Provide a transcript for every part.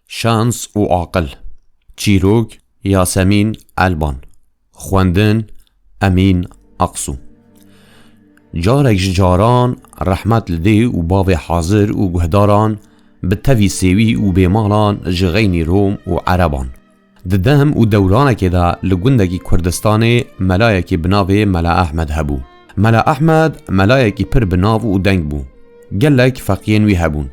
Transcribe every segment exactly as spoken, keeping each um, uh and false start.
Şans û aqil. Çîrok, Yasemîn Elban. Xwendin, Emîn Aksu. Carek ji caran rehmet li dê û bavê hazir û guhdaran, bi tevî sêwî û bêmalan ji xeynî Rom û Ereban. Di dem û dewranekê de li gundekî Kurdistanê melayekî bi navê Mela Ehmed hebû. Mela Ehmed melayekî pir bi nav û deng bû. Gelek feqiyên wî hebûn.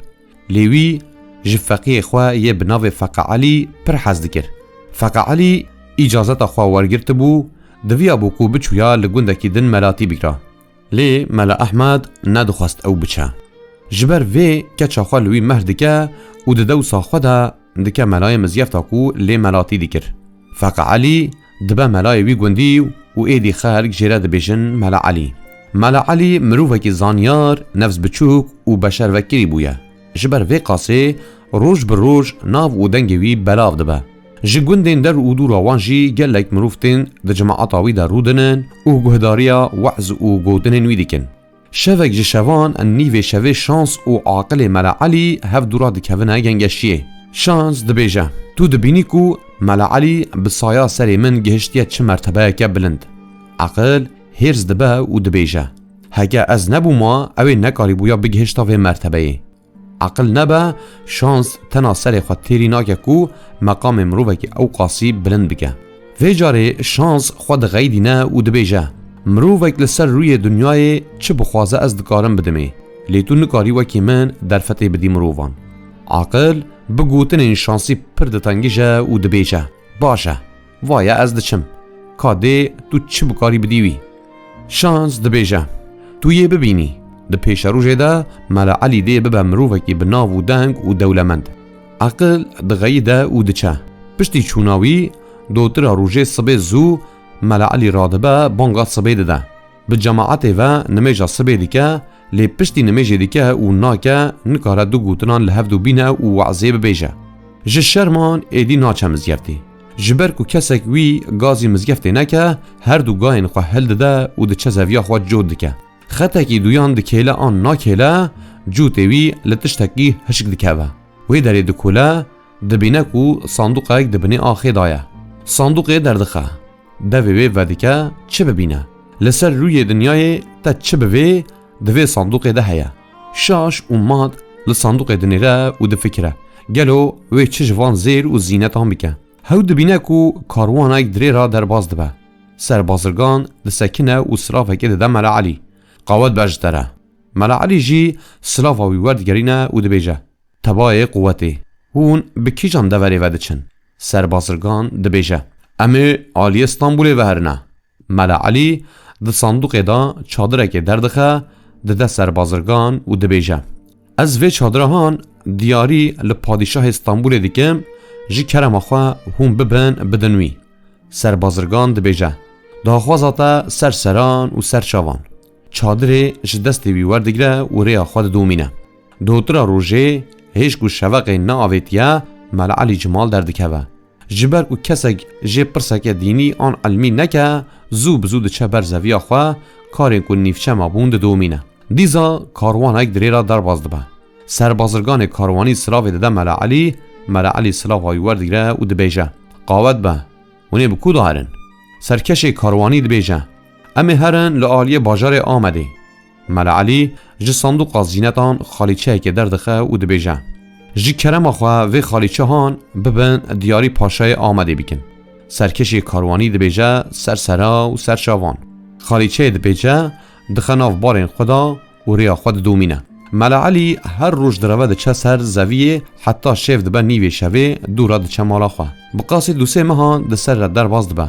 Lê wî ji feqiyê xwe yê bi navê Feqe Elî pir hez dikir. Feqe Elî îcazeta xwe wergirtibû, diviyabû ku biçûya li gundekî din melatî bikira. Lê Mela Ehmed nedixwest ew biçe. Ji ber vê keça xwe li wî mehr dike û di dewsa xwe de dike melayê mizgefta ku lê melatî dikir. Feqe Elî dibe melayê wî gundî û êdî xelk jê re dibêjin Mela Elî. Mela Elî mirovekî zanyar, nefs biçûk û beşervekirî bûye. Ji ber vê qasê roj bi roj nav û dengê wî belav dibe. Ji gundên der û dûra wan jî gelek mirov tên di cemaeta wî de rûdinin û guhdariya we'z û gotinên wî dikin. Şevek ji şevan nîvê şevê Şans û aqilê Mela Elî hev dûra dikevine gengeşiyê. Şans dibêje, Tu dibînî ku Mela Elî bi saya serê min gihiştiye çi mertebeyeke bilind. Aqil hêrs dibe û dibêje, Heke ez nebûma, ew ê nekarîbûya bigihişta vê mertebeyê. Aqil nebe, Şans tena serê xwe têrî nake ku meqamê mirovekî ew qasî bilind bike. Vê carê Şans xwe dixeyidîne û dibêje, Mirovek li ser rûyê dinyayê çi bixwaze ez dikarim bidimê, lê tu nikarî wekî min derfetê bidî mirovan. Aqil bi gotinên Şansî pir ditengije û dibêje, Baş e, vaye ez diçim. Ka dê tu çi bikarî bidî wî. Şans dibêje, Tu yê bibînî. Di pêşerojê de Mela Elî dê bibe mirovekî bi nav û deng û dewlemend. Aqil dixeyide û diçe. Piştî çûna wî, dotira rojê sibê zû Mela Elî radibe, banga sibê dide. Bi cemaetê ve nimêja sibê dike, lê piştî nimêjê dike û nake, nikare du gotinan li hevdu bîne û we'zê bibêje. Ji şerman êdî naçe mizgeftê. Ji ber ku kesek wî gazî mizgeftê neke, her du gayên xwe hildide û diçe zeviya xwe cot dike. Xetekî duyan dikêle an nakêle, cotê wî li tiştekî hişk dikeve. Wê derê dikole, dibîne ku sanduqek di binê axê de ye. Sanduqê derdixe. Devê wê vedike çi bibîne. Li ser rûyê dinyayê te çi bivê, di vê sanduqê de heye. Şaş û mat li sanduqê dinêre û difikire, Gelo wê çi ji van zêr û zînetan bike? Hew dibîne ku karwanek dirê re derbas dibe. Serbazirgan disekine û silavekê dide Mela Elî. Qawet be ji te re. Mela Elî jî silava wî werdigerîne û dibêje, Tebayê quwetê. Hûn bi kîjan deverê ve diçin? Serbazirgan dibêje, Em ê aliyê Stenbolê ve herine. Mela Elî di sanduqê de çadirekê derdixe, dide serbazirgan û dibêje, Ez vê çadira han diyarî li padîşahê Stenbolê dikim, ji kerema xwe hûn bibin bidin wî. Serbazirgan dibêje, Daxwaza te ser seran û ser çavan. Çadirê ji destê wî werdigire û rêya xwe didomîne. Dotira rojê, hêj ku şeveqê neavêtiye, Mela Elî ji mal derdikeve. Ji ber ku kesek jê pirseke dînî an ilmî neke, zû bi zû diçe ber zeviya xwe, karên ku nîvçe mabûn didomîne. Dîza karwanek dirê re derbas dibe. Serbazirganê karwanî silavê dide Mela Elî, Mela Elî silava wî werdigire û dibêje, Qawet be, hûn ê bi ku de herin? Serkeşê karwanî dibêje, Em ê herin li aliyê bajarê Amedê. Mela Elî ji sanduqa zînetan xalîçeyekê derdixe û dibêje, Ji kerema xwe vê xalîçe han bibin diyarî paşayê Amedê bikin. Serkeşê karwanî dibêje, Ser sera û ser çavan. Xalîçeyê dibêje, dixe nav barên xwe de û rêya xwe didomîne. Mela Elî her roj direve diçe ser zeviyê, heta şêv dibe nîvê şevê dû re diçe mala xwe. Bi qasê du sê mehan di ser re derbas dibe.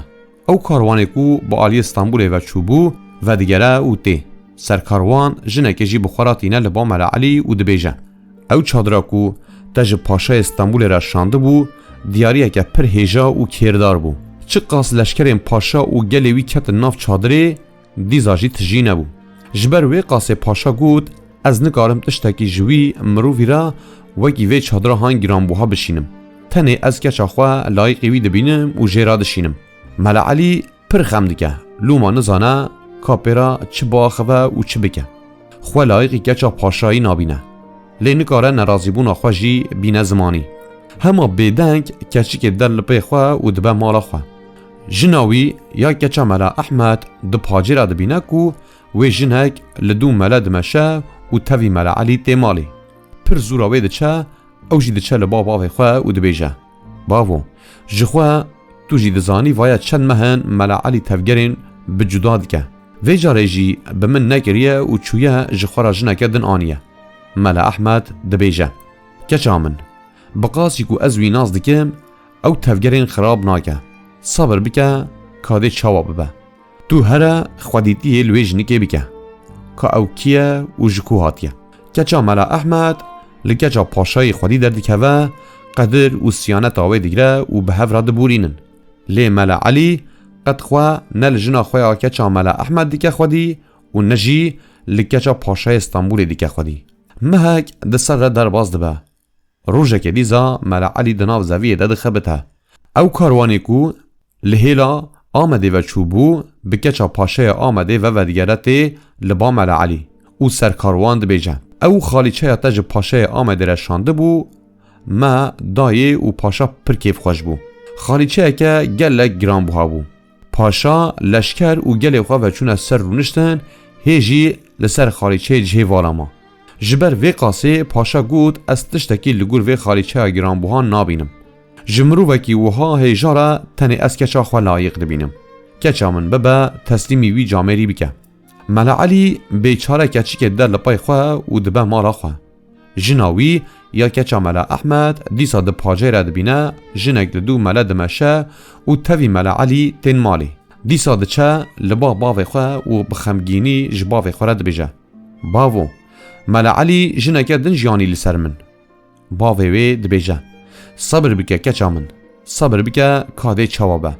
Ew karwanê ku bi aliyê Stenbolê ve çûbû, vedigere û tê. Serkarwan jinekê jî bi xwe re tîne li ba Mela Elî û dibêje, Ew çadira ku te ji paşayê Stenbolê re şandibû, diyariyeke pir hêja û kêrdar bû. Çiqas leşkerên paşa û gelê wî ketin nav çadirê, dîza jî tijî nebû. Ji ber wê qasê paşa got, Ez nikarim tiştekî ji wî mirovî re wekî vê çadira han giranbuha bişînim. Tenê ez keça xwe layiqî wî dibînim û jê re dişînim. Mela Elî pir xem dike, loma nizane ka pê re çi biaxive û çi bike. Xwe layiqî keça paşayî nabîne. Lê nikare nerazîbûna xwe jî bîne zimanî. Hema bêdeng keçikê der li pê xwe û dibe mala xwe. Jina wî ya keça Mela Ehmed di pacê re dibîne ku wê jinek li dû mele dimeşe û tevî Mela Elî tê malê. Pir zûra wê diçe, ew jî diçe li ba bavê xwe û dibêje, Bavo, ji xwe tu jî dizanî vaya çend meh in Mela Elî tevgerên bi cuda dike. Vê carê jî bi min nekiriye û çûye ji xwe re jineke din aniye. Mela Ehmed dibêje, Keça min, bi qasî ku ez wî nas dikim, ew tevgerên xirab nake. Sebir bike, ka dê çawa bibe. Tu here xwedîtiyê li wê jinikê bike, ka ew kî ye û ji ku hatiye. Keça Mela Ehmed li keça paşayê xwedî derdikeve, qedir û siyaneta wê digire û bi hev re diborînin. Lê Mela Elî qet xwe ne li jina xwe ya keça Mela Ehmed dike xwedî û ne jî li keça paşayê Stenbolê dike xwedî. Mehek di ser re derbas dibe. Rojekê dîsa Mela Elî di nav zeviyê de dixebite. Ew karwanê ku li hêla Amedê ve çûbû, bi keça paşeya Amedê ve vedigere tê li ba Mela Elî û ser karwan dibêje, Ew xalîçeya te ji paşeya Amedê re şandibû, me dayê û paşa pir kêfxweş bû. Xalîçeyeke gelek giranbuha bû. Paşa, leşker û gelê xwe ve çûne ser rûniştin, hê jî li ser xalîçeyê cihê vala ma. Ji ber vê qasê paşa got, Ez tiştekî li gor vê xalîçeya giranbuha nabînim. Ji mirovekî wiha hêja re tenê ez keça xwe layiq dibînim. Keça min bibe, teslîmî wî camêrî bike. Mela Elî bêçare keçikê der li pey xwe û dibe mala xwe. Jina wî ya keça Mela Ehmed dîsa di pacê re dibîne, jinek li dû mele dimeşe û tevî Mela Elî tên malê. Dîsa diçe li ba bavê xwe û bi xemgînî ji bavê xwe re dibêje, Bavo, Mela Elî jineke din jî anî li ser min. Bavê wê dibêje, Sebir bike keça min, sebir bike ka dê çawa be.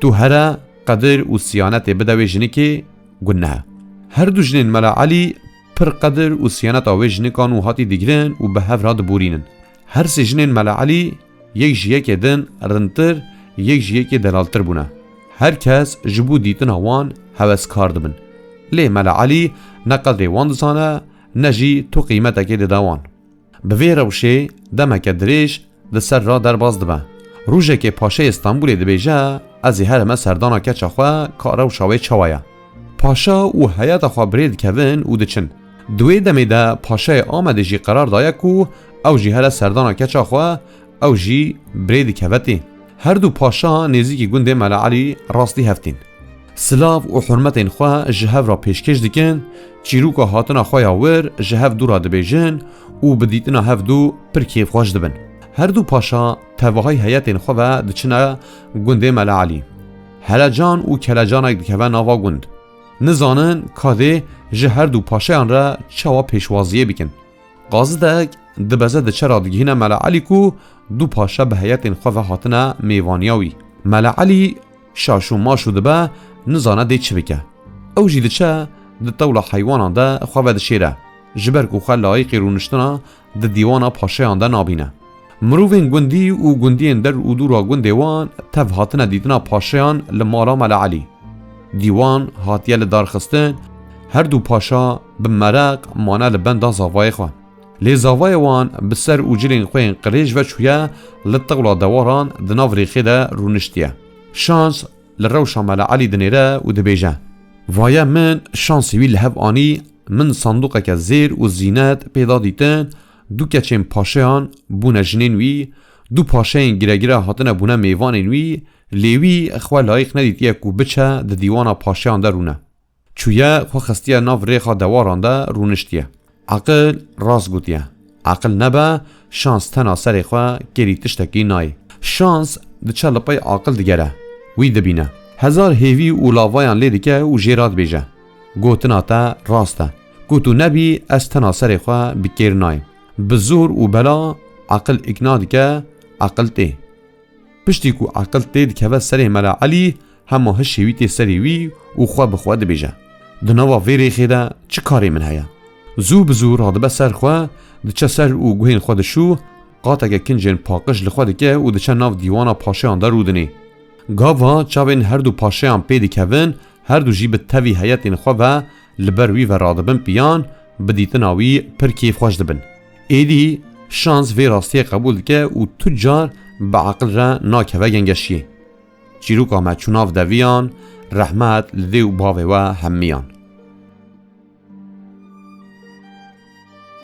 Tu here qedir û siyanetê bide wê jinikê, gun nehe. Her du jinên Mela Elî pir qedir û siyaneta wê jinikan û hatî digirin û bi hev re diborînin. Her sê jinên Mela Elî yek ji yekê din rindtir, yek ji yekê delaltir bûne. Her kes ji bo dîtina wan heweskar dibin. Lê Mela Elî ne qedrê wan dizane, ne jî tu qîmetekê dide wan. Bi vê rewşê demeke dirêj di ser re derbas dibe. Rojekê paşeyê Stenbolê dibêje, Ez ê herime serdana keça xwe ka rewşa wê çawa ye. Paşa û heyeta xwe bi rê dikevin û diçin. Di wê demê de paşayê Amedê jî qerar daye ku ew jî here serdana keça xwe, ew jî bi rê dikeve tê. Her du paşa nêzîkî gundê Mela Elî rastî hev tên. Silav û hurmetên xwe ji hev re pêşkêş dikin, çîroka hatina xwe ya wir ji hev du re dibêjin û bi dîtina hev du pir kêfxweş dibin. Her du paşa tevahî heyetên xwe ve diçine gundê Mela Elî. Herecan û kelecanek dikeve nava gund. Nizanin ka dê ji her du paşayan re çawa pêşwaziyê bikin. Qazidek dibeze diçe ra digihîne Mela Elî ku du paşa bi heyetên xwe ve hatine mêvaniya wî. Mela Elî şaş û maş û dibe, nizane dê çi bike. Ew jî diçe di tewla heywanan de xwe vedişêre, ji ber ku xwe layiqî rûniştina di dîwana paşayan de nabîne. Mirovên gundî û gundiyên der û dûra gundê wan tev hatine dîtina paşayan li mala Mela Elî. Dîwan hatiye li dar xistin, her du paşa bi mereq mane li benda zavayê xwe. Lê zavayê wan bi ser û cilên xwe yên qirêj ve çûye, li tewla dewaran di nav rêxê de rûniştiye. Şans li rewşa Mela Elî dinêre û dibêje, Vaye min şansê wî li hev anî, min sanduqeke zêr û zînet pê da dîtin, du keçên paşayan bûne jinên wî, du paşayên giregire hatine bûne mêvanên wî, lê wî xwe layîq nedîtiye ku biçe di dîwana paşayan de rûne. Çûye xwe xistiye nav rêxa dewaran de rûniştiye. Eqil rast gotiye. Eqil nebe, şans tena serê xwe kêrî tiştekî nayê. Şans diçe li pey aqil digere. Wî dibîne. Hezar hêvî û lavayan lê dike û jê re dibêje, Gotina te rast e. Ku tu nebî, ez tena serê xwe bi kêr nayêm. Bi zor û bela eqil îkna dike, eqil tê. Piştî ku eqil tê dikeve serê Mela Elî, hema hişê wî tê serê wî û xwe bi xwe dibêje, Di nava vê rêxê de çi karê min heye? Zû bi zû radibe ser xwe, diçe ser û guhên xwe dişû, qateke kincên paqij li xwe dike û diçe nav dîwana paşayan de rûdinê. Gava çavên her du paşayan pê dikevin, her du jî bi tevî heyetên xwe ve li ber wî ve radibin piyan, bi dîtina wî pir kêfxweş dibin. Êdî Şans vê rastiyê qebûl dike û tu car bi aqil re nakeve gengeşiyê. Çîroka me çû nav deviyan, rehmet li dê û bavê we hemiyan.